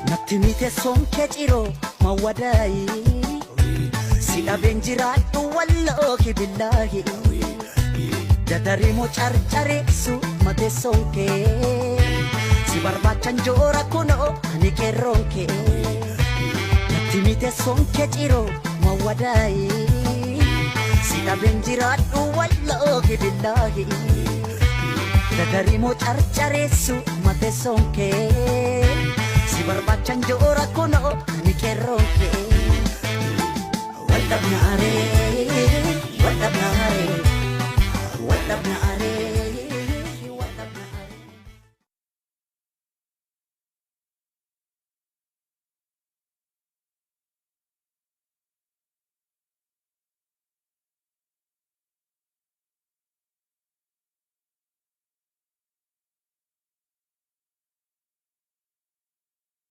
Natti miteessoon kee ciroo mawwadaayi. Si dhabeen jiraadhu wallaahi billaahi. Dadarimoo carcareessu mateessoon kee. Si barbaachan joora kunoo ani qeerroon kee. Natti miteessoon kee ciroo mawwadaayi. Si dhabeen jiraadhu wallaahi billaahi. Dadarimoo carcareessu mateessoon kee. Si barbaachan joora kunoo